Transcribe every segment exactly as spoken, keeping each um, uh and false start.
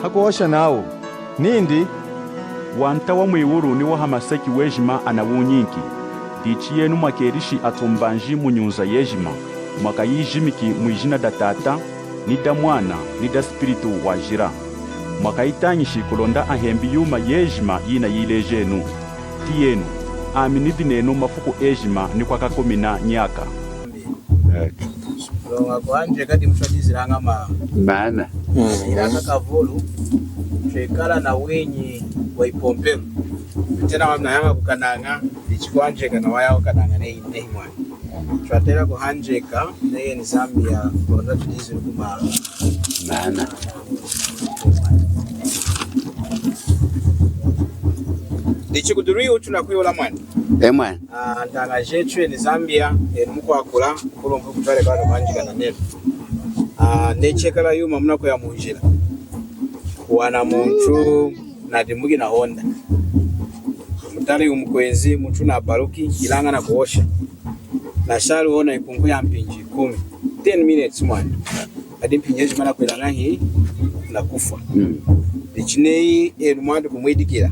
Hakuhosha nawu nindi, Wanta wa mwiwulu ni wa hamaseki wejima anawunyinki. Dichi yenu mwakelishi atumbanji mu nyunza yejima, mwakayijimiki mwijina da Tata, ni da Mwana, ni da Spiritu Wajila. Mwakayitañishi kulonda ahembi yuma yejima yinayilejenu. Tiyenu, ami nidi nenu mafuku ejima ni kwakakumina nyaka. Muloña kuhanjeka dimu twadizilaña ma-, maana. Ilaña kavulu, twekala na winyi wa ipompelu. Tena wamuna yama kukanaña, ichi kuhanjeka na waya kukanaña neyi, neyi mwani. Twatela kuhanjeka, neyi ni Zambia, kulonda tudizili kuma. Maana. Dichi kudi lwihu tunakwihula mwani. E mwani. Ah, antaña jetu eni Zambia, enu mukwakula, kulumpi kutwale bana banjika na nenu. Ah, neyi chekala yuma munakuya munjila. Kuwana muntu nadimuki na Honda. Mutali umukwenzi, muntu nabaluki, ilaña nakuhosha. Nashali wona ikunku ya mpinji ikumi. Ten minutes mwani. Adi mpinji ejima nakwila ñahi, nakufwa. Mm. Ichi neyi enu mwadi kumwidikila.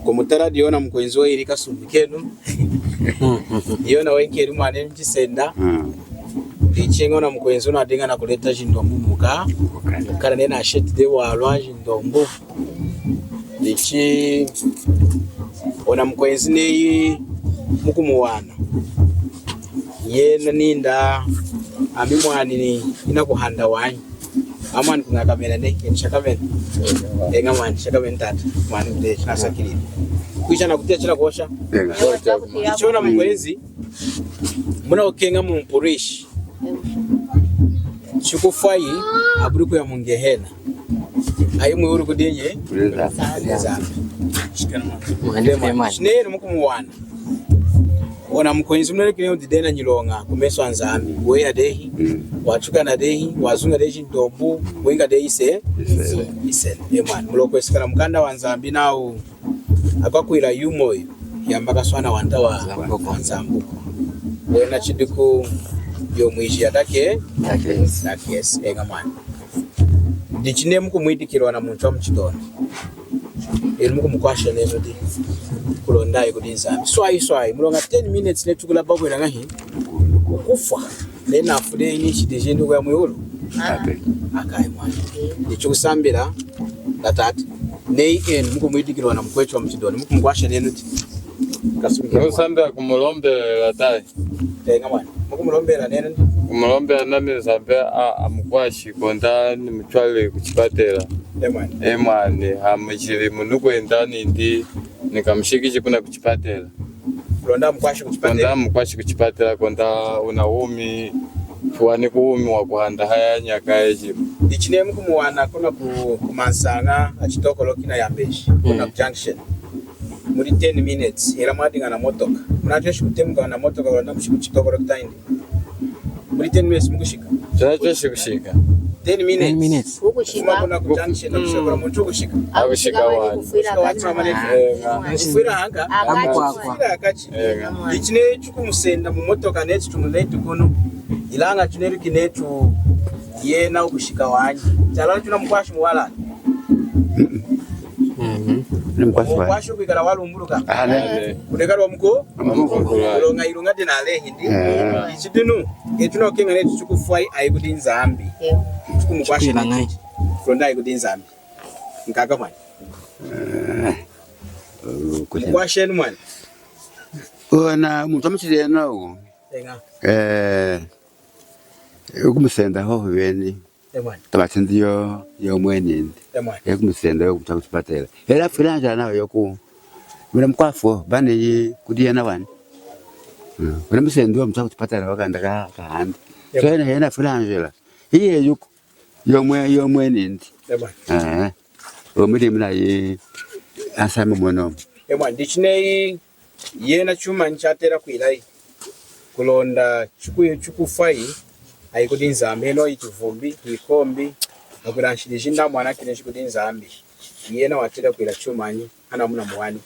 Kumutala diyona mukwenzi wayili kasumbi kenu. Diyona wenkeli mwanenu chisenda. Mm. Dichi ñona mukwenzi wunadiña nakuleta jindombu muka. Mukala nena asheti de walwa jindombu. Dichi ona mukwenzi neyi mukumuwana. Yena nindi, ami mwani inakuhanda wanyi. A mwani kuñakamena ne, eni shakamena. Eña mwani, shakamena tata. Mwani mdechi, nasakilili. Kwisha nakutiya chila kuhosha. Eña. Ichi ona mukwenzi, munakukeña mumpuluishi. Chikufwayi, abuli kuya mu Ngehena. Ayi mwiwulu kudinyi? Kudi Nzambi. Mwani. Chineli mukumuwana. Ona mukwenzi munelukine wudi dehi na nyiloña kumesu a Nzambi. Weya dehi, mm, watukana dehi, wazuña dehi jindombu, wenga dehi ise-, ise-, ise. E mwani, muloña kwesekana mukanda wa Nzambi nawu, akwakwila yuma oyu, hiyamba kaswana wanta wa Nzambuku. Wena chidiku yo mwijiya dake-, dakesi. Dakesi. Eña mwani. Dichi neyi mukumwidikila ona muntu wa muchidona. Enu mukumukwasha nenu di kulonda ayi kudi Nzambi. Swayi, swayi. Muloña ten minutes neyi tukulaba kwila ñahi? Kufwa. Neyi nafwi dehi nshidi jindi kuya mwiwulu. Amen. Akayi mwani. Dichi kusambila na tata. Neyi enu mukumwidikila ona mukwetu wa muchidona. Mukumukwasha nenu di. Kasumbi. Kusambila kumulombela tayi. Eña mwani. Mukumulombela nenu di. Kumulombela nami Nzambi a-, amukwashi kulonda nimutwali kuchipatela. E mwani. E mwani, amuchili munukwenda nindi nikamushikiji kuna kuchipatela. Kulonda amukwashi kuchipatela. Kulonda amukwashi kuchipatela, kulonda una wumi, tuwani ku wumi wakuhanda haya nyaka yejima. Ichi neyi mukumuwana kuna ku, ku Mansaña, a Chitokoloki na Yambezi, kuna, mm, ku junction. Muli ten minutes, hela mwadiña na motoka. Munatweshi kutemuka na motoka, kulonda mushiki ku Chitokoloki tahindi. Muli ten minutes mukushika. Tunatweshi kushika. Ten minutes. Ten minutes. Kufuma kuna ku junction, mm, kushika kuna muntu kushika. Akushika wanyi. Kushika wanyi mama nefu. Eña. Kufwila hanka. Amukwakwa. Kufwila hakachi. Eña. Ichi neyi tukumusenda mu motoka netu tumuleti kunu. Ilaña tuneluki netu yena ukushika wanyi. Chalala tunamukwashi muwala. Mhm. Ni mukwashu wanyi. Mukwashu kwikala walumbuluka. Amen. Kuleka lwa muku-, muloña iluña dina alehi ndi. Eh. Ichi dinu, etu tunakukeña netu tukufwayi ayi kudi Nzambi. Eh. Tukumukwasha netu kulonda ayi kudi Nzambi. Nkaka mwani. Eh. Mukwashenu mwani. Ona muntu amuchidena uwu. Eña. Eh. Ukumusenda hohu beni. E mwani. Tabatindi yo, yo mwenindi. E mwani. Ye kumusenda yo kumuta kuchipatela. Hela fwila njila nawu yoku. Wena mukwafu, bani yi kudi yena wanyi. Mm. Wena musenda yo kumuta kuchipatela wakanda ka, kahandi. E mwani. So yena, yena fwila njila. Iye yuku. Yo mwe-, yo mwenindi. E mwani. Eh. Omudi muna yi ansama mwonomu. E mwani, dichi neyi yena chumanyi chatela kwilayi kulonda chuku-, chukufwayi ayi kudi Nzambi, henohu ichivumbi, ikombi, nakwila nshidi jindi amwanakeni kudi Nzambi. Yena watela kwila chumanyi, hana muna muwani.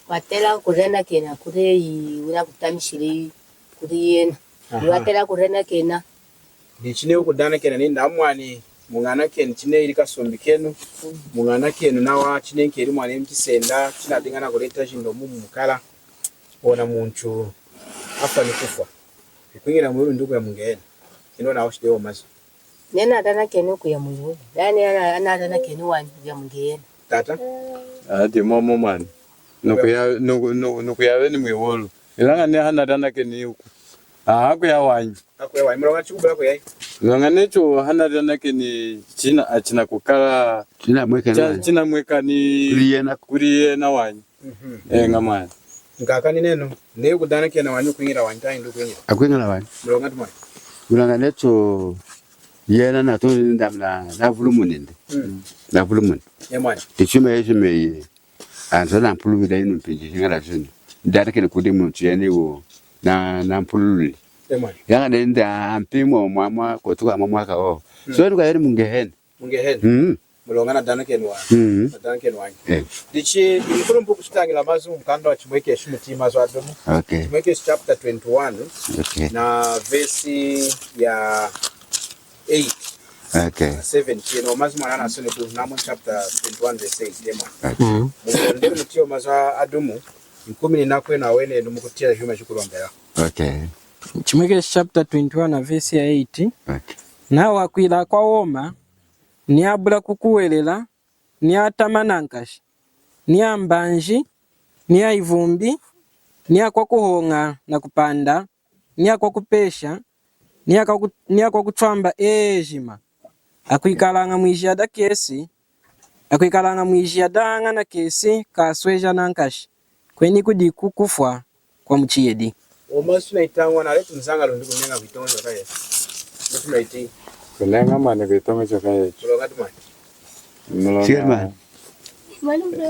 Watela kudanakena kudi yi-, wila kutamishili kudi yena. Aha. Watela kudanakena. Dichi neyi wukudanakena nindi mwani, Muñanakenu chineli kasumbi kenu, muñanakenu nawa chinenkeli mwani muchisenda, chinadiña nakuleta jindomu mumukala, ona muntu afwa nikufwa. Wukwiñila mwiwulu indi wukuya muñehena. Ino nawa shide awa mazu. Nena atanakeni wukuya mwiwulu. Yani ana, ana atanakeni wanyi wukuya muñehena. Tata? Adi momo mwani. Nukuya, nuku-, nuku-, nukuya weni mwiwulu. Ilaña nena atanakeni wuku. Aha, akuya wanyi. Akuya wanyi. Muloña chikubula kuya. Muloña necho atanakeni china, achina kukala. China mwekani cha-, wanyi. China mwekani kuli yena. Kuli yena wanyi. Mhm. Eña mwani. Nkaka ni nenu, neyi wukudanakena wanyi wukwiñila wanyi tahindi wukwiñila? Akwiñila wanyi. Muloña tumwani. Muloña necho yena natu ndamna, navulumuni ndi. Mm. Navulumuni. Eña mwani. Ichuma yechuma iyi. Antu anampululwili inu mpinji chiña na chinu. Danakeni kudi muntu yena iwu na, nampululwili. Eña mwani. Ilaña nindi ampi mwamwa kotuka mwamwa kawo. Mm. So inu kayeni muñehena. Muñehena. Mm. Muloña nadanakeni wanyi. Mm. Nadanakeni wanyi. Eh. Dichi, ikulumpi kuchitañila mazu, mukanda wa Chimwekeshi mutiyi mazu adumu. Okay. Chimwekeshi chapter twenty-one. Okay. Na verse ya eight. Okay. Seven. Chino mazu mwana anasoni ku Namwe chapter twenty-one verse eight. Eña mwani. Okay. Mm. Mukondeli mutiyi mazu adumu, nkumininakwenu aweni enu mukutiya chuma chikulombela. Okay. Chimwekeshi chapter twenty-one na verse ya eight. Okay. Nawa akwila akwa woma, ni abula kukuhwelela, ni atama nankashi, ni ambanji, ni ayivumbi, ni akwakuhoña na kupanda, ni akwakupesha, ni akwaku-, ni akwakutwamba ejima. Akwikalaña mwijiya dakesi, akwikalaña mwijiya dahañana kesi, kasweja nankashi. Kweni kudi ku kufwa kwa muchiyedi. Omazu tunayitañi naleti muzañalu ndi kuneña kwitoñojoka yetu. Tunayiti. Kuneña mwani kwitoñojoka yetu. Muloña tumwani. Muloña. Chairman.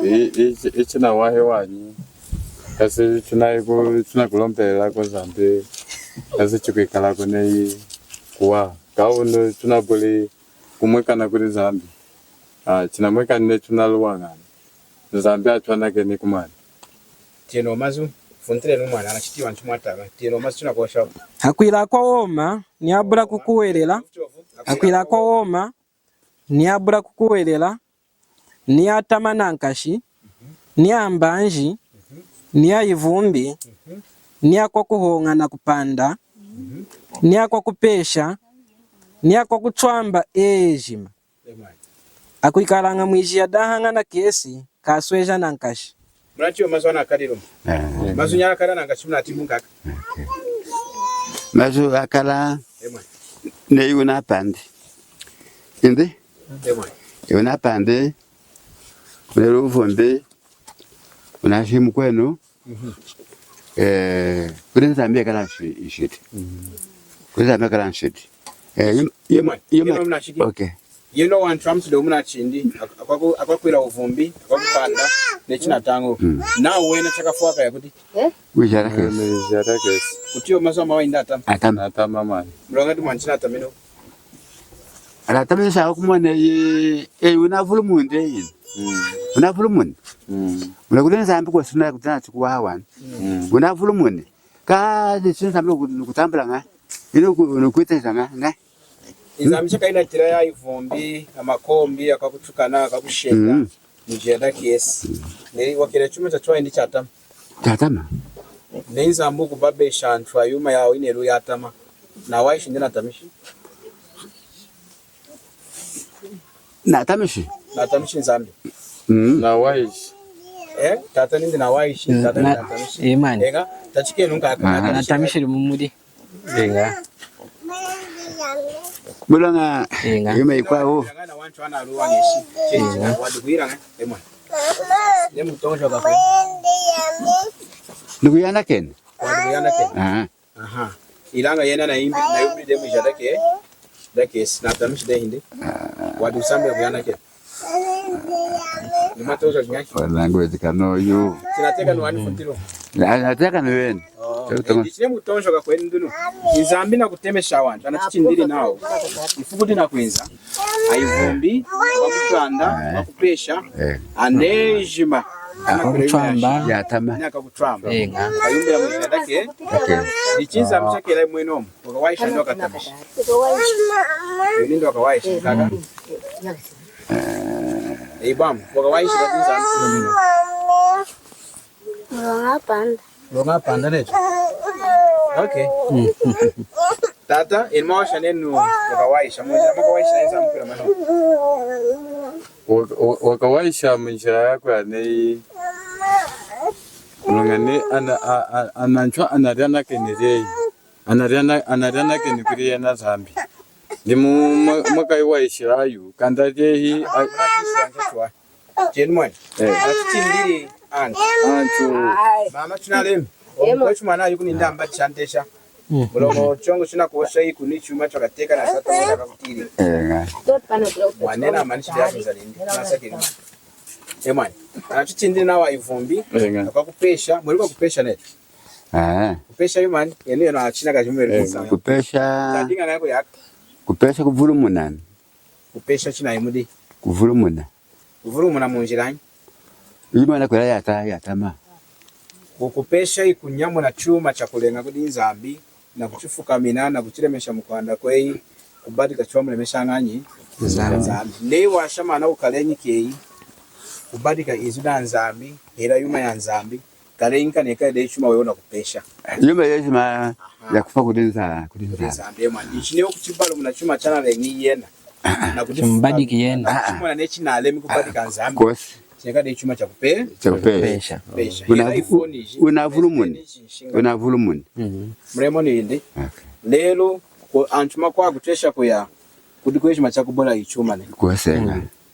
I-, ichi-, ichi nawahi wanyi. Kasi tunayi ku-, tunakulombelelaku Nzambi. Kasi chikwikalaku neyi kuwaha. Kawunu tunabuli kumwekana kudi Nzambi. Ah, chinamwekani neyi tunaluwañani. Nzambi atwanakeni kumwani. Tiyenu mazu, funtilenu mwani, anachitiyi wantu mwatama. Tiyenu mazu tunakuhosha. Akwila akwa woma, ni abula kukuhwelela. Akwila akwa woma, ni abula kukuhwelela, ni atama nankashi, ni ambanji, ni ayivumbi, ni akwakuhoña na kupanda, ni akwakupesha, ni akwakutwamba ejima. Akwikalaña mwijiya dahañana kesi, kasweja nankashi. Munatiyi mazu anakalilumu. Eh. Mazu anakala nankashi munatiyi nkaka. Okay. Mazu akala neyi wunapandi. Indi? Eña mwani. Wunapandi. Wuneli wuvumbi. Wunashi mukwenu. Mhm. Eh, kudi Nzambi ekala nshi-, nshidi. Mhm. Kudi Nzambi ekala nshidi. Eh, yim-, yim-, yima, yima, yima munashiki. Okay. Yinu wantu amusudi munachindi, ak-, akwaku-, akwakwila wuvumbi, akwakupanda, neyi chinatañi. Mm. Nawa wena chakafwaka yakudi. Eh? Wijiya dakesi. Wijiya dakesi. Kutiyi mazu amawahi indi atama. Atama. Atama mwani. Muloña tumwani chinataminiwu. Anatamisha kumona eyi, eyi wunavulumuni ndi eyi. Mm. Wunavulumuni. Mm. Wunakudi Nzambi kwasuna kutana chikuwaha wanyi. Mm. Wunavulumuni. Kadi chinu Nzambi nuku-, nukutambula ñahi. Inu ku-, nukwiteja ñahi, ñahi. Nzambi chakainatila ya ivumbi, amakombi, akwakutukana, akwakusheta. Mm. Mujeda kesi. Ne wakela chuma chachiwahi indi chatama. Chatama. Ne Nzambi wukubabesha antu ayuma yawu yineli yatama. Nawayishi indi natamishi. Natamishi. Natamishi Nzambi. Mm. Nawayishi. Eh, tata nindi nawayishi, mm, tata na-, natamishi. Amen. Ega, tachikenu nkaka. Aha. Natamishi. Natamishili mumudi. Inga. Muloña, inga, yuma yikwawu. Inga. Wadi kwila, eh, mwana. Ne mutonjo kakwe. Nikuyanakena. Wadi kuyanakena. Aha. Aha. Ilaña yena nayimbi, nayimbi dehi mwijiya dakesi. Dakesi, natamishi dehi indi. Ah. Wadi kusambila kuyanakena. Wanangu wejikana oyu. Chinateka ni wani funtilu. Na-, nateka ni weni. Oh, eh, dichi ne mutonjo kakweni dinu. Nzambi nakutemesha wantu, anatichindili nawu. Ifuku dinakwinza. Ayivumbi, wakutwanda, eh, wakupesha, eh, anejima. Akutwamba. Yatama. Eña. Kayumbila mwiza dake. Dake. Dichi Nzambi chakela mwenomu. Wakawahisha ndi wakatamisha. Nindi wakawahisha kaka. Eh, bam, wakawahisha kaka Nzambi. Muloña panda. Muloña panda netu. Okay. Tata, enu mwahosha nenu wakawahisha. Munjila mwakawahisha Nzambi kula mano. Waka-, wa-, wakawahisha munjila yakuya neyi. Muloña neyi ana, a, a, ananchu analianakeni leyi. Analiana-, analianakeni kudi yena Nzambi. Ndi mu-, mwa-, mwakayiwahishilayu, kanda dehi, a- Chenu mwani. Eh. Anatuchindili antu. Antu. Mama tunalemi. Omukwetu mwana ayi kunindi ambadisha ntesha. Muloña chongo chinakuhosha iku ni chuma chakateka na sata mwana kakutili. Eña. Mwanena amani chidi akunza nindi. Nasakili. E mwani. Anatuchindili nawa ivumbi. Eña. Akakupesha. Mweli kwakupesha netu. Ah. Kupesha yu mwani. Enu enu achina kajimweli kusa. Kupesha. Kadiña nayo kuyaka. Kupesha kuvulumuna. Kupesha chinayi mudi. Kuvulumuna. Kuvulumuna munjilanyi? Imana kwela yata, yatama. Ku-, kupesha ikunyamuna chuma chakuleña kudi Nzambi, nakuchifukamina, nakuchilemesha mukuhanda kweyi, kubadika chiwamulemeshaña nyi? Nzambi. Nzambi. Neyi washa mana ukaleñi keyi, kubadika izu da Nzambi, hela yuma ya Nzambi, kaleñi kaneka dehi chuma weyi wunakupesha. Yuma yejima yakufwa kudi Nza-, kudi Nzambi. Kudi Nzambi, e mwani. Ichi neyi wukuchibalumuna chuma chanaleñi yena. Nakuchimbadiki yena. Chuma neyi chinalemi kubadika Nzambi. Kosi. Chineka dehi chuma chakupe-, chakupesha. Pesha. Una-, hela ifoni ji. Unavulumuni. Unavulumuni. Mhm. Mulemoni indi. Okay. Lelo, ku-, antu makwawu akutwesha kuya kudi kwejima chakubola ichuma nehi. Kosi.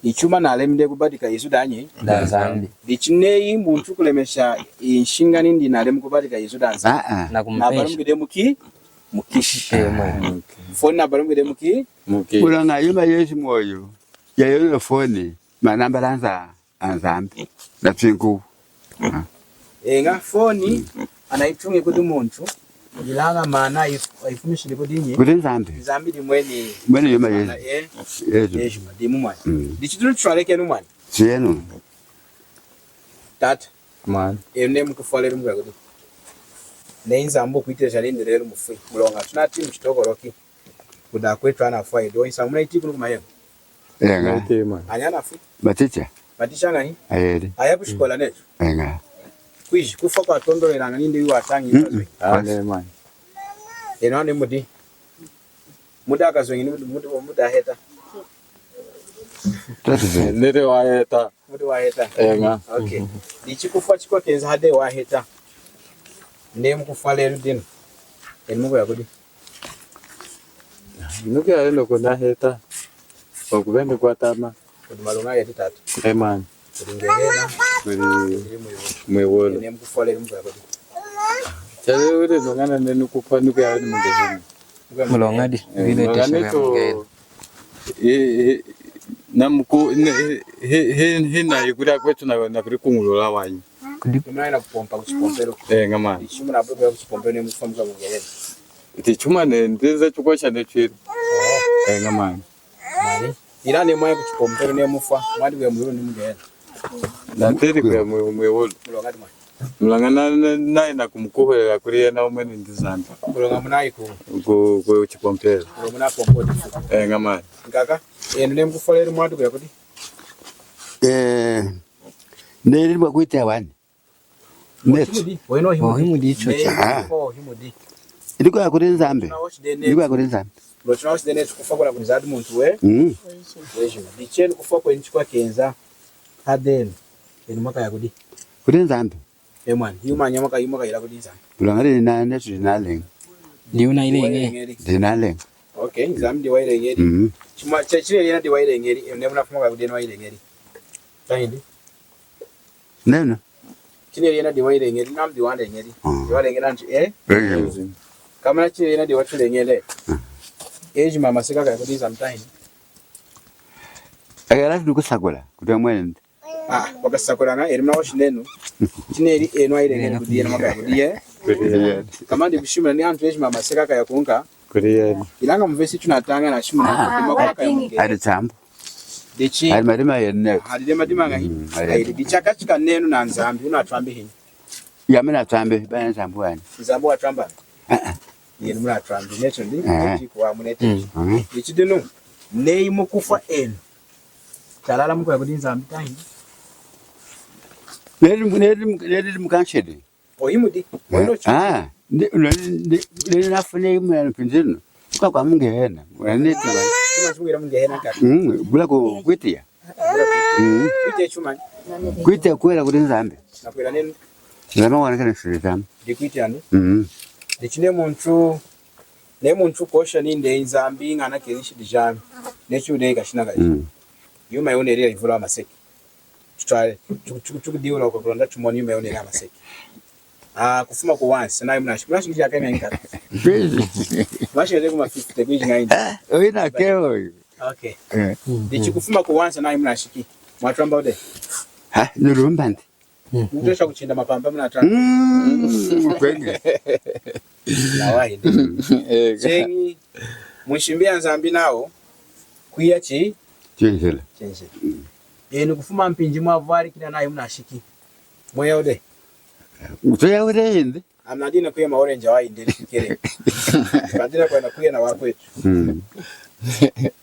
Ichuma nalemi dehi kubadika izu danyi? Da Nzambi. Dichi neyi muntu kulemesha inshiña nindi nalemi kubadika izu da Nzambi. Ah, ah. Nakumupesha. Nabalumuki dehi muki-, mukishi. Eh, mwani. Foni nabalumuki dehi muki-, mukishi. Muloña yuma yejima oyu, yayelula foni, manambala anza, a Nzambi. Natwinku. Ah. Eña, foni, anayituñi kudi muntu, ilaña mana ayi-, ayifumishili kudi nyi? Kudi Nzambi. Nzambi diyi mweni. Mweni yuma yejima. Eh, yejima. Yejima, dimu mwani. Mm. Dichi tunu tutwalekenu mwani. Tiyenu. Tata. Mwani. Enu neyi mukufwa lelu mukuya kudihi? Neyi Nzambi wukwiteja nindi lelu mufwi. Muloña tunatiyi muchitokoloki. Kudi akwetu anafwa edu. Nsañu munayitiyi kunu kuMayewa? Eña. Munayitiyi mwani. Anyi anafwi? Maticha. Maticha ñahi? Ayedi. Aya kushikola netu? Eña. Kwiji, kufwa kwatondolelaña nindi iwu watañi? Mm-mm. Ane mwani. Enu ane mudi. Mudi akazweñi, mudi, mudi, mudi aheta. Nidi waheta. Mudi waheta. Eña. Okay. Dichi kufwa chikwakenza hadi waheta. Neyi mukufwa lelu dinu. Enu mukuya kudihi? Nukuya enu kunaheta. Okubeni kwatama. Kudi maluña ayedi tata? E mwani. Kudi Ngehena. Kudi mwiwulu. Mwiwulu. Neyi mukufwa lelu mukuya kudihi? Chalelu wudi nuñana neyi nukufwa nukuya enu muNgehena. Muloñadi. Eh, wile muloña tesha netu, muNgehena. Eh, eh, namuku-, ne-, he-, he-, hinayi kudi akwetu na, nakudikungulola wanyi. Kudi- Muna ina kupompa kuchipompelu. Eña mwani. Ichi muna bwebwe kuchipompelu neyi mukufwa mukuya muNgehena. Iti chuma ne, ndize chukwesha neyi chwilu. Oh. Eña mwani. Mwani. Ilaña neyi mwaya kuchipompelu neyi mufwa, mwadi kuya mwiwulu ndi muNgehena? Nateli kuya mwi-, mwiwulu. Muloñadi mwani? Muloña na, na, nayi nakumukuhwelela kudi yena wamweni ndi Nzambi. Muloña munayi ku- Ku, kuchipompelu. Muloña munapompa odifu. Eña mwani. Nkaka, enu neyi mukufwa lelu mwadi kuya kudihi? Eh, neli mwakwita wani. Netu. Himudi, wena himudi. Oh, himudi icho. Netu, ah, oh, himudi. Ilikuya kudi Nzambi. Ilikuya kudi Nzambi. Muloña tunahoshi dehi netu kufwa kuna kunzadi muntu we-. Mm. Wejima. Dichi enu kufwa kwenu chikwakenza hadi enu, enu mwakaya kudihi? Kudi Nzambi. E mwani, yuma nyamaka, yuma kayila kudi Nzambi. Muloña dinu netu dinalengi. Diwunayileñeli. Dinalengi. Okay, Nzambi diwayileñeli. Mm. Chuma, che, chineli yena diwayileñeli, enu neyi munafumi kudi enu wayileñeli. Tahindi? Nenu. Chineli yena diwayileñeli, nami diwaleñeli. Mm. Diwaleñeli antu, eh? Eh. Komana chineli yena diwatuleñeli. Mm. Ejima amaseki akaya kudi Nzambi tahindi? Ayala nukusakula, kutwamwene. Ah, wakasakulaña, enu munahoshi nenu. Chineli enu ayileñeli kudi yena, mwakaya kudi ye-. Kudi yena. Komana dikushimuna neyi antu ejima amaseki akaya kunka. Kudi yena. Ilaña muvesi tunatañaña nashimuna. Ah. Adi tambu. Dichi. Ali madima yene. Ali madima ngahi. Mm, ali. Ayi, dichi hakachi kenu na Nzambi, wunatwambi hinyi? Yami natwambi, bayi Nzambi wanyi. Nzambi watwamba? Ah, ah. Yenu munatwambi, netu ndi, eh, dichi kuwa munete. Mm. Dichi dinu, neyi mukufwa enu, chalala mukuya kudi Nzambi tahindi? Neli, neli, neli mukanshidi. Oyi mudi. Eh, ah, ndi, ndi, ndi, ndi nafune imwe mpinzinu. Kwa kwa mungehena. Mweneti. Chuma chimwira mungehena kaka. Mm, bula ku, kwitiya. Mm. Kwitiya chuma. Kwitiya kwela kudi Nzambi. Nakwela nenu. Nzambi wanakana shiri tamu. Dikwitiya ni? Mm. Dichi neyi muntu, neyi muntu kosha nindi Nzambi ñanakeni nshidi jami. Neyi chiwudehi kashina kaji. Mm. Yuma yonelila ivulu hamaseki. Tutwale, tuku-, tuku-, tukudiwula uko kulonda tumoni yuma yonelila hamaseki. Ah, kufuma ku wansi, nayi munashi-, munashiki jaka imyaka iñahi? Munashiki kuma fifty, kwiji ñahi? Ah, oyu nakewa oyu. Okay. Eh. Dichi kufuma ku wansi, nayi munashiki. Mwatwamba wude? Ha, nulumba ndi. Mukutwesha kuchinda mapampa munatwamba. Mm, kwenge. Nawa indi. Eh, cheñi, munshimbi ya Nzambi nawu, kwiya chi? Chenjela. Chenjela. Enu kufuma mpinji mwavwalikila nayi munashiki. Mweya wude? Mweya wude indi. Ami nadiña nakwiya ma orange awa indi kukele. Nadiña nakwiya, nakwiya na wakwetu. Mm.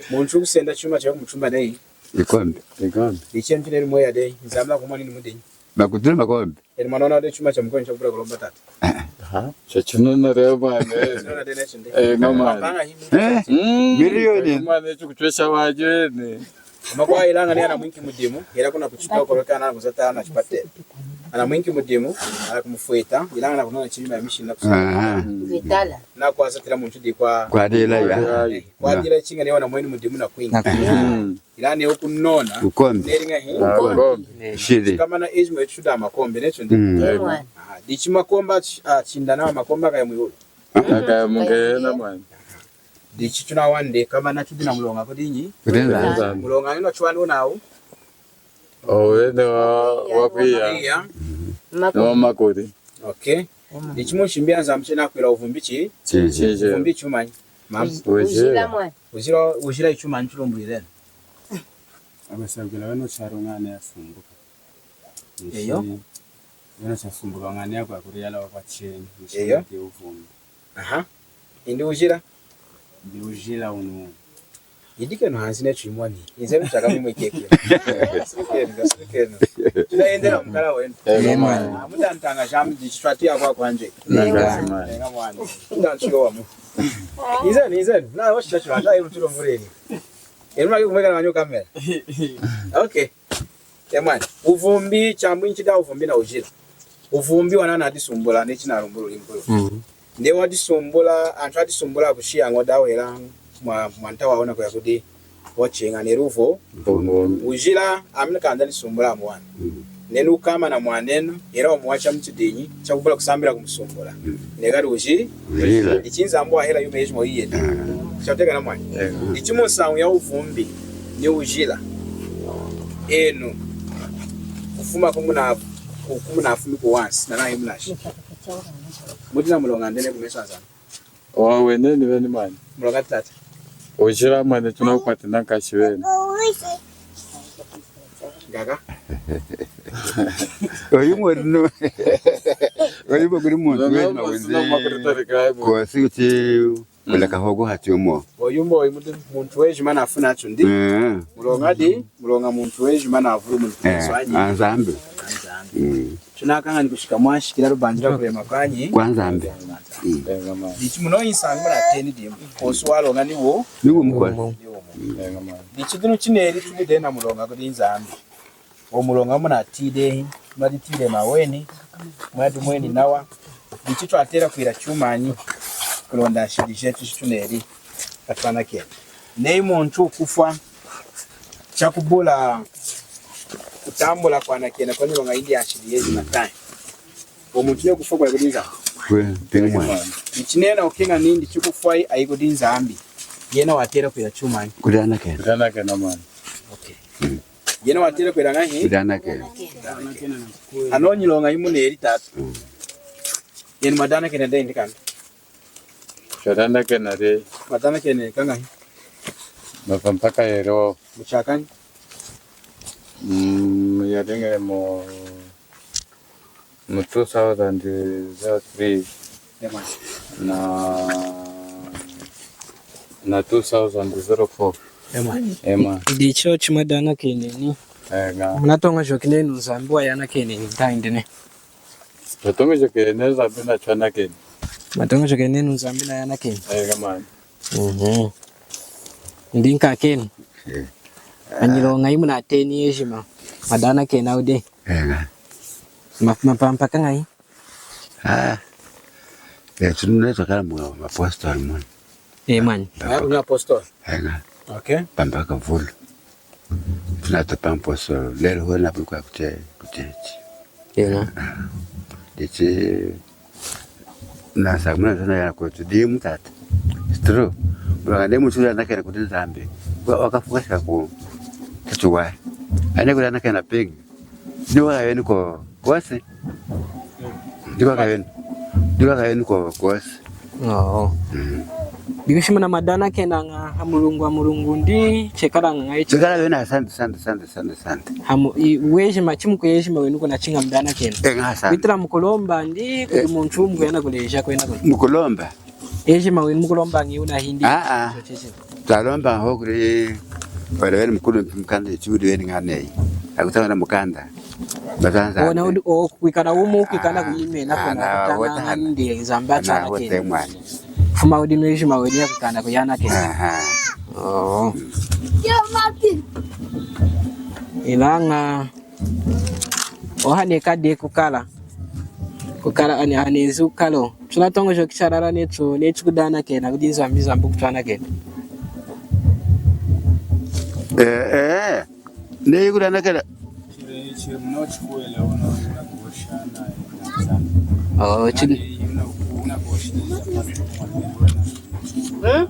Muntu wukusenda chuma cha kumutumba dehi. Ikombe. Ikombe. Ichi mpinji mweya dehi. Nzambi nakumona nindi mudi. Nakutila makombe. Enu mwanona dehi chuma cha mukwenu chakubula kulomba tata. Aha. Chachinona dehi mwana. Chinona dehi nechi ndi. Eh, nga mwana. Mapanga himi. Eh? Mm. Milioni. Mwana echo kutwesha wajeni. Amakwawu ilaña neyi anamwinki mudimu, hela kuna kuchitokoloki anakuzata ana chipatela. Anamwinki mudimu, anakumufweta, ilaña nakunona chilima ya mishini nakusata. Aha. Vitala. Nakwasatila muntu di kwa. Kwadila ya. Eh, kwadila chiña neyi anamweni mudimu nakwinki. Nakwinki. Mm. Ilaña neyi wukunona. Ukombe. Neli ñahi? Ah, ukombe. Shili. Kamana ejima yetu shuda makombe, necho ndi. Mm. Eh, mwana. Ah, dichi makombe ach-, ah, chinda na makombe akaya mwiwulu. Akaya mungehena mwana. Dichi tunawani dehi kamana tudi na muloña kudinyi? Kudi Nzambi. Muloña yinu chiwani wunawu? Owene wa, wa kwiya. Kwiya. Maku- Na wa makuli. Okay. Dichi munshimbi ya Nzambi cheñi nakwila wuvumbi chi? Chenjela. Wuvumbi chumanyi? Mam. Wujila. Wujila mwana. Wujila, wujila ichumanyi tulumbulwilenu? Abasabwila wena charu ñana yasumbuka. Eyo. Wena chasumbuka ñana yakwa kuli yala wakwa cheñi. Eyo. Wuvumbi. Aha. Indi wujila? Indi wujila wunu. Idikenu hansi netu imoni. Inze mchaka mimwe keke. Kasirikenu, kasirikenu. Tunayendela mukala wenu. Eh, mwana. Ah, mutantaña jamu dichitwati yakwa kwanje. Nanga mwana. Nanga mwana. Tutanchiwa mu. Inze, inze. Na, washi chacho, ata ibu tulo mureni. Enu maki kumweka na manyo kamera. Okay. Emwani, wuvumbi, chambu nchida wuvumbi na wujila. Wuvumbi wanana adisumbula, neyi chinalumbulula impulu. Mm. Nde wadisumbula, antu adisumbula akushiya ñoda wela mwa, mwanta wawu nakuya kudi wacheñi neluvo. Wujila, ami nikanda nisumbula mwana. Mm. Nenu kama na mwanenu, hela wamuwacha muchidinyi, chakubula kusambila kumusumbula. Mm. Neka luji. Wujila. Ichi Nzambi wahela yuma yejima yiyedi. Mm. Chateka na mwana. Mm. Ichi munsañu ya wuvumbi ni wujila. Enu. Kufuma kumuna, ku-, kumunafumi kuwansi, nanayi munashi. Mudi na muloña ndene kumesu a Nzambi. Owu weneni beni mwana. Muloña tata. Wujila mwana tunakwati nankashi beni. Gaga. Oyu mwana. Oyu mwana kuli muntu wena wezi. Kosi uti kuleka hogo hati umo. Oyu mbo oyu muntu, muntu wejima nafuna atu ndi. Mm. Muloña di, muloña muntu wejima navulu muntu. Eh, anyi. A Nzambi. A Nzambi. Mm. Tunakañanyi kushika mwashikila lubanjila kulema kwanyi. Kwa Nzambi. Mm. Dichi muno insañu munateni dimu. Kosi waloña niwu. Niwu mukosi. Niwu mu. Dichi dinu chineli tuli dehi na muloña kudi Nzambi. Owu muloña munatiyi dehi, munaditiyi maweni, munadimweni nawa. Dichi twatela kwila chumanyi kulonda nshidi jetu shituneli katwanakena. Neyi muntu wukufwa chakubula kutambula kwanakena kwa nyiloña yindi ya nshidi yejima tahindi. Owu muntu neyi wukufwa kuya kudi Nzambi. Kwe, teni mwana. Dichi neyi wukeña nindi chikufwa ayi kudi Nzambi. Yena watela kwila chumanyi? Kudanakena. Kudanakena mwana. Okay. Mm. Yena watela kwila ñahi? Kudanakena. Ano nyiloña yimuneli tata. Mm. Yenu mwadanakena dehi indi kanda? Twadanakena dehi. Mwadanakena kañahi? Mapampa kayedi. Muchaka nyi? Mm, yadiña mu, mu two thousand zero three na, na two thousand zero four. Ema. Ema. Dichi chimwadanakeneni. Eña. Munatoñojoki nenu Nzambi wayanakeneni tahindi nehi? Natoñojoki nenu Nzambi nayanakeni. Natoñojoki nenu Nzambi nayanakeni. Eña mwani. Mhm. Ndi nkakenu. Eh. Anyiloña imunateni ejima. Mwadanakena dehi. Eña. Ma-, mapampa kañahi? Ah. Eh, tunatwakala mu apostoli muna. Eh, mwani. Pampa. Ah, una apostoli. Eña. Okay. Pampa kavulu. Tunatwakala mu apostoli. Lelo hona buli kwa kute-, kutechi. Eña. Dichi nasaña muna zona ya kwetu dimu tata. It's true. Muloña ndi muntu yanakena kudi Nzambi. Wa-, wakafuka shika ku, kuchiwahi. Ane kudi anakena pingi. Ndi wakaweni ko-, kwosi. Ndi wakaweni. Ndi wakaweni ko-, kwosi. Oh. Mm. Dikushimuna mwadanakenaña ha mulungu, ha mulungu ndi chekalaña ñahi? Chekala wena, asante, asante, asante, asante, asante. Hamu, i-, wejima, chimuku yejima wenu kuna chiña mdanakena. Eña, asante. Kwitila mukulomba ndi, kudi muntu wumu kuyanakuleja kwena kuna. Mukulomba? Ejima wenu mukulomba ñi una hindi. Ah, ah. Twalomba hohu kudi, wale weni mukulu mukanda ichi udi weni ñahi. Akutanga na mukanda. Ona udi, o, kwikala wumu, kwikala kuyimena, ah, kuna na, kutanga wota hana. Ndi Nzambi na, wota atanakena. Mwani. Fuma udi nwejima weni ya kwikala kuyanakena. Aha. Oh. Ilaña, ohanekade kukala. Kukala ani, ani izu kalo. Tunatoñojoki chalala netu, netu kudanakena, kudi Nzambi, Nzambi kutwanakena. Eh, eh. Neyi kudanakena. Oh, chidi. Hmm?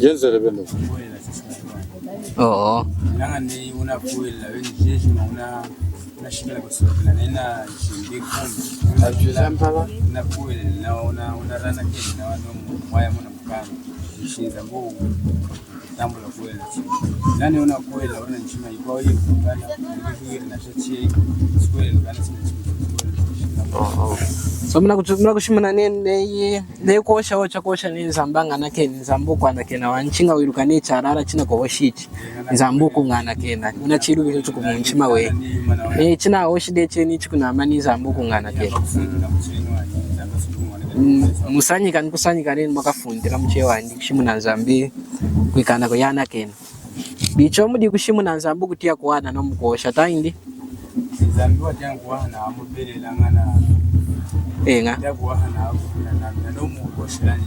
Yenzele bene. Oh. Nanga ni unafuila, weni jeji ma una, unashikila kusokela, nena jimbi kumi. Una fuila, una, una rana kini, na wano mwaya muna mukana. Nshinza mbu tambula kwela. Nani unakwela, una nshima ikwa yi kukana, ndikuwiri na shachi, sikwela, kana sina chima, sikwela. Oh, oh. So, muna kutu-, muna kushimuna ne, ne, ne kuhosha, hocha kuhosha ne Nzambi ñanakena, Nzambi kwanakena, wanyi chiña wiluka ne chalala chinakuhoshi ichi. Nzambi kuñanakena. Una chiluvi chochu kumunchima we. Eh, chinahoshi dehi cheni chikunama ni Nzambi kuñanakena. Mm, musanyika ni kusanyika nenu mwakafundila muchewa ndi kushimuna Nzambi kwikana kuyanakena. Dichi mudi kushimuna Nzambi kutiya kuwana no mukuhosha tahindi? Nzambi watiya kuwana amubelela ñana. Eña. Kutiya kuwana na, na, na no mukuhosha ni.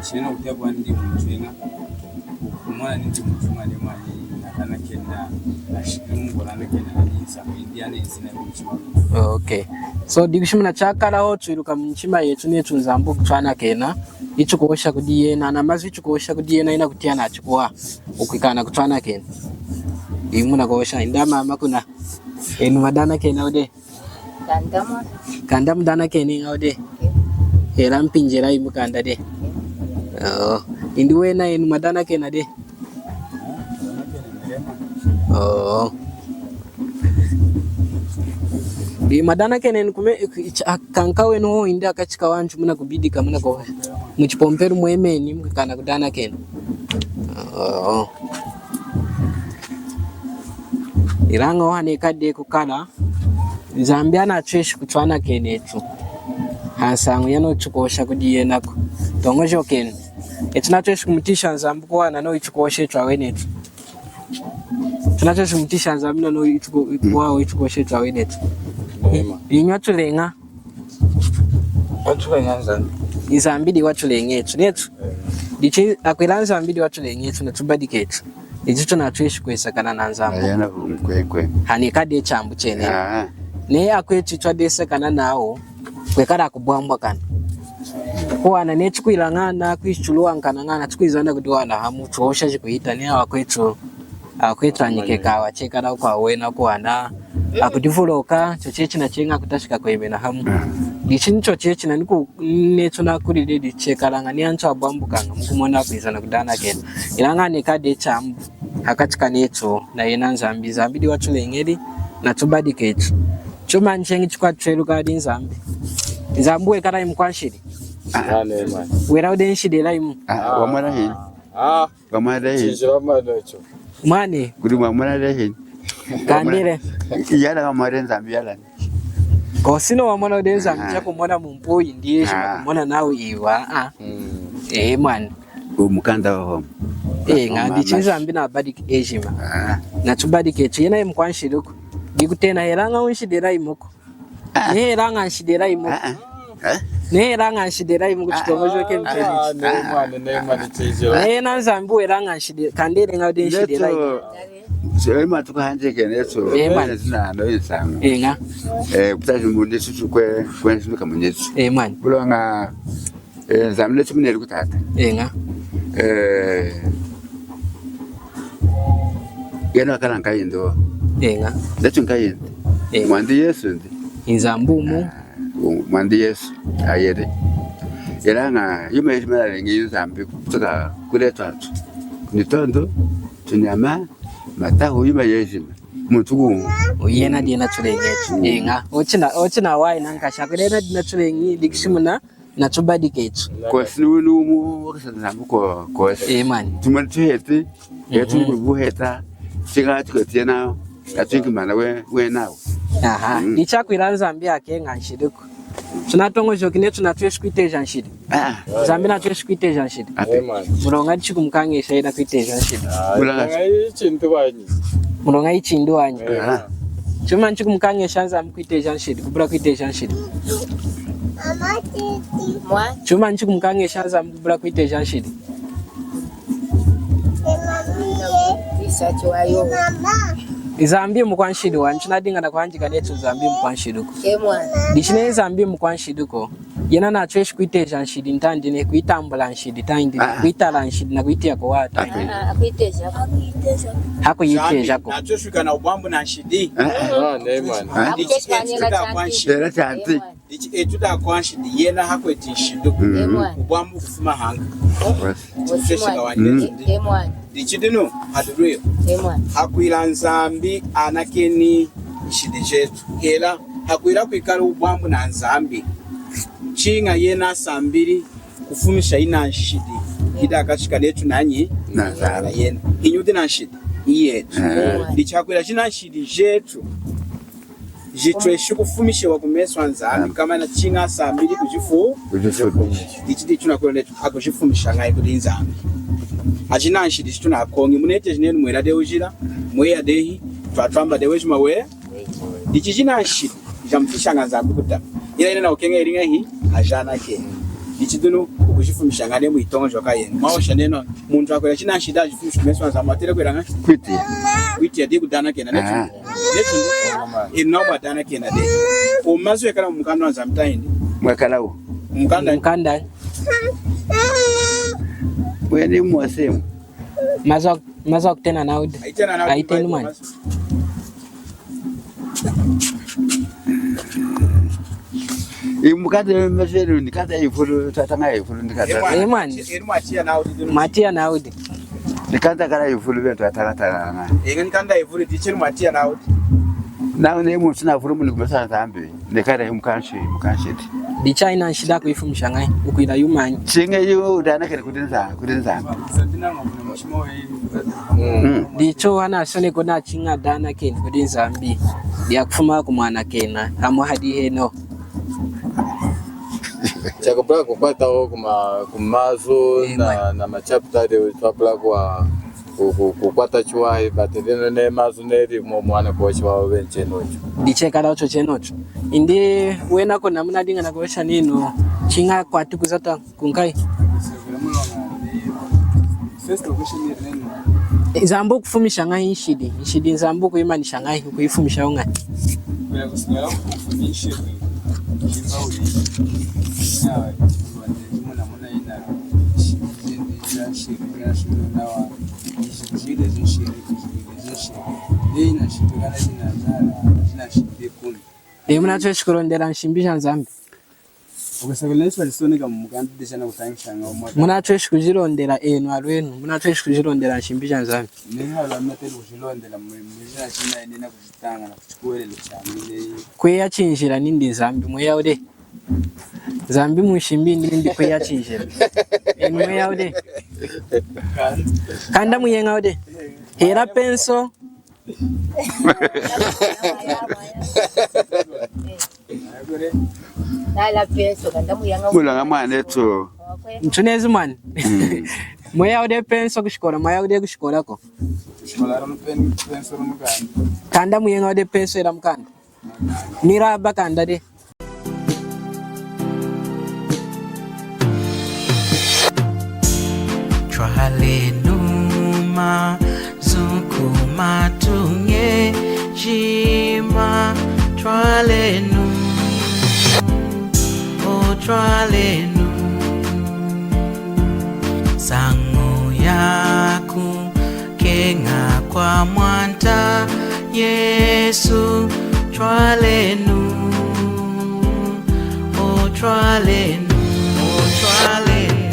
Chino kutiya kuwana ndi muntu eña. Kumwana nindi muntu mwani mwani, nakanakena, ashiki mungu nanakena, na ninsa, indi anenzi na munchima. Okay. So, dikushimuna chakala ho, twiluka munchima yetu, netu Nzambi kutwanakena, ichi kuhosha kudi yena, na mazu ichi kuhosha kudi yena, ina kutiya na chikuwa, ukwikana kutwanakena. Imuna kuhosha, inda mama kuna, enu mwadanakena dehi. Kanda mu-, kanda mudanakena ñahi dehi? Hela mpinji ilaña mukanda dehi? Oh. Indi wena enu mwadanakena dehi? Oh. Enu mwadanakena enu kume, ichi-, akanka wenu ho indi akachi kawantu muna kubidika muna ko. Muchipompelu mwemeni mukikana kudanakena. Oh. Ilaña ohanekade kukala, Nzambi anatweshi kutwanakena etu. Hansañu yanochu kuhosha kudi yenaku. Toñojokenu. Etu natweshi kumutiyisha Nzambi kuwana no ichi kuhosha etu awenetu. Etu natweshi kumutiyisha Nzambi na no ichi ku-, kuwana ichi kuhosha etu awenetu. Amen. Inywa tuleña. Watuleña Nzambi. Nzambi diyi watuleña etu, netu. Eh. Dichi akwila Nzambi diyi watuleña etu, natubadika etu. Dichi tunatweshi kwesekana na Nzambi. Ayana nkwenkwe. Hanekade chambu chene. Ah. Ne akwetu twadesekana nawu, kwekala kubwambwakana. Kuwana netu kwila ñana, kwishituluwankana ñana, tukwizana kudiwana hamu, tuhosha chikuhita, ne akwetu, akwetu anyike kawa, chekala kwa wena kuwana. Akudivuloka, choche china chenga kutashika kwemena hamu. Dichi nichochu echu naniku-, nechu nakulili dichi chekalaña ni anchu abwambukaña mukumona kwinza nakudanakena. Ilaña nekali chambu hakachi kanechu na yena Nzambi. Nzambi diyi wachuleñeli, nachubadiki echu. Chuma cheñi chikwachweluka hadi Nzambi. Nzambi wekala imu mukwanshidi. Ah, nehi mwani. Wela wudi nshidi hela imu. Ah, wamona heni. Ah. Wamona heni. Chinjila mwani ochu. Mwani. Kudi mwamona heni. Kandile. Yala wamona Nzambi yala. Kosino wamona wudi Nzambi, ah, chakumona mumpuyi, ndiye ejima, ah, kumona nawu iwa. Ah. Mm. Eh, mwani. Mukanda wa homu. Eh, ña dichi Nzambi nabadiki ejima. Ah. Nachubadiki echu. Yena imu mukwanshidiku. Dikutena helaña wunshidi hela imuku. Ah. Nehelaña nshidi hela imuku. Ah, ah. Eh? Nehelaña nshidi hela imuku, ah, chitoñojoka mpeni. Ah, nehi mwani, nehi mwani, chinjila. Neyi yena Nzambi welaña nshidi, kandile ña wudi nshidi hela imuku. Netu, so, ema tukuhanjekeni netu. Eh, mwani. Zina no insangu. Eh, ña. Eh, kutaji mbundi susu kwe, kwe nsunuka munyetu. Eh, mwani. Buloña, eh, Nzambi netu muneli kutata. Eh, ña. Eh, yena wakala nkayindi wo. Eh, ña. Netu nkayindi. Eh. Mwandi Yesu ndi. Nzambi wumu. Ah, u-, mwandi Yesu ayedi. Ilaña yuma yejima yaleñi Nzambi kutuka kudi etu antu. Nyitondu, tunyama, matahu, yuma yejima. Muntu ku-. Yena diyi nachuleñi echu. Mm. Eh, ña. Ochu na, ochu nawahi nankashi. Kudi yena diyi nachuleñi, dikishimuna, nachubadiki echu. Kosi ni wunu wumu wakasa Nzambi ko-, kosi. Eh, mwani. Tumweni tuheti, mm, etu buheta, chiña tukweti yena, atwinki mana we-, wenawu. Aha. Mm. Dichakwila Nzambi hakeña nshidiku. Tunatoñojoki netu natweshi kwiteja nshidi. Ah. Nzambi natweshi kwiteja nshidi. Ape. Eh, mwani. Muloña dichi kumukañesha yena kwiteja nshidi. Ah, muloña. Muloña ichi ndi wanyi. Muloña ichi ndi wanyi. Eh. Ah. Chuma chikumukañesha Nzambi kwiteja nshidi, kubula kwiteja nshidi. Chuma chikumukañesha Nzambi kubula kwiteja nshidi. Nzambi mukwanshidi wanyi, tunadiña nakuhanjeka netu Nzambi mukwanshidiku. Eh, mwani. Dichi neyi Nzambi mukwanshidiku. Yena natweshi kwiteja nshidi ntandi nehi, kuyitambula nshidi ntandi nehi, ah, ah, kuyitala nshidi nakuyitiya kuwaha ntandi nehi. Ah, ah, kuyiteja. Hakuyiteja ko. Natweshi kwikala na ubwambu na nshidi. Ah, ah. Ah, nehi mwani. Ah. Dichi etu tutakwa nshidi. Era chanti. Dichi etu tutakwa nshidi, yena hakweti nshidiku. Mm. Ubwambu kufuma hanka. Yes. Kutesheka wanyi. Mm. Dichi dinu, haleluya. Hakwila Nzambi anakeni nshidi jetu. Hela, hakwila kwikala ubwambu na Nzambi. Chiña yena asambili kufumisha yina nshidi yidi hakachi kanetu nanyi? Na Nzambi. Na yena. Hinyi wudi na nshidi? Iyetu. Eh. Dichi hakwila jina nshidi jetu jitweshi kufumishiwa kumesu a Nzambi, amen, komana chiña asambili kujifu-. Kujifumisha. Ichi dichi tunakwila netu, akujifumisha ñahi kudi Nzambi? Ajina nshidi jitunakoñi, muneteji nenu mwela dehi wujila, mweya dehi, twatwamba dehi wejima we. Ichi jina nshidi jamufikishaña Nzambi kutama. Ilaña yena nakukeña eli ñahi? Ajanakeni. Ichi dinu, ukujifumisha ñahi mwitoñojoka yenu? Mwahosha nenu, muntu akwila jina nshidi ajifumishi kumesu a Nzambi, watela kwila ñahi? Kwitiya. Kwitiya diyi kudanakena, netu. Ah. Netu, enu mwadanakena dehi. Awa mazu ekala mumukanda wa Nzambi tahindi? Mwekala wu? Mumukanda. Mumukanda. Weni mwasemu. Mazu, mazu akutena nawudi. Ayitena nawudi. Ayitena Bible, mwani. Imukanda mashelu nikanda ifulu, tataña ifulu nikanda. Eh, mwani. Eh, mwani. Enu mwatiya nawudi dinu. Mwatiya nawudi. Nikanda kala ifulu benu tataña tataña. Eh, nikanda ifulu dichi enu mwatiya nawudi. Nawu neyi muntu nafulu muni kumesu a Nzambi, nikanda imukanshi, mukanshidi. Dichi ayina nshidi akuyifumisha ñahi, wukwila yumanyi? Chiña iwu udanakeni kudi Nza-, kudi Nzambi. Mm. Dichi anasoneki nawu chiña adanakeni kudi Nzambi, diyi akufuma kumwanakena, amwahadi heno. Chakubula kukwatahu kuma, kumazu, eh, na, na machapter, twabula kwa, ku, ku, kukwata chiwahi, but dinu ne mazu neli mu mwana kwa chiwahi wenchenocho. Dichekala ocho chenocho. Indi wena kona munadiña nakuhosha nenu, chiña kwati kuzata kunkayi. Nzambi wukufumisha ñahi nshidi? Nshidi Nzambi wukuyimanisha ñahi, wukuyifumisha ñahi? Enu munatweshi kulondela nshimbi ja Nzambi. Ukasakilila Yesu alisoneka mu mukanda deja nakutañishaña umwaka. Munatweshi kujilondela enu alwenu, munatweshi kujilondela nshimbi ja Nzambi. Neyi halwa munateli kujilondela mu, mujina jina enena kujitaña na kuchikuhwelelu chami neyi. Kweya chinjila nindi Nzambi, mweya ude. Nzambi munshimbi nindi kweya chinjila. Enu mweya ude. Kanda muyeña ude. Hela penso. Mulaña mwanetu. Ntunezi mwana. Mm. Mweya ude penso kushikola, mweya ude kushikolaku. Kanda muyeña ude penso hela mukanda. Nilaba kanda de. Twalenu mazu kumatuña ejima, twalenu, o twalenu, nsañu yaku keña kwa Mwanta Yesu, twalenu, o twalenu, o twalenu,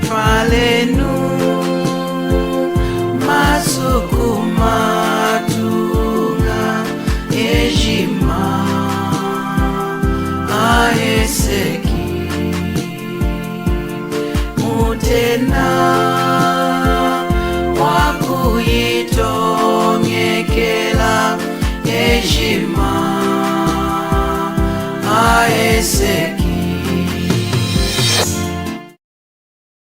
twalenu, mazu kumatuña ejima, aheseki. Mutena wakuyitoñekela ejima, aheseki.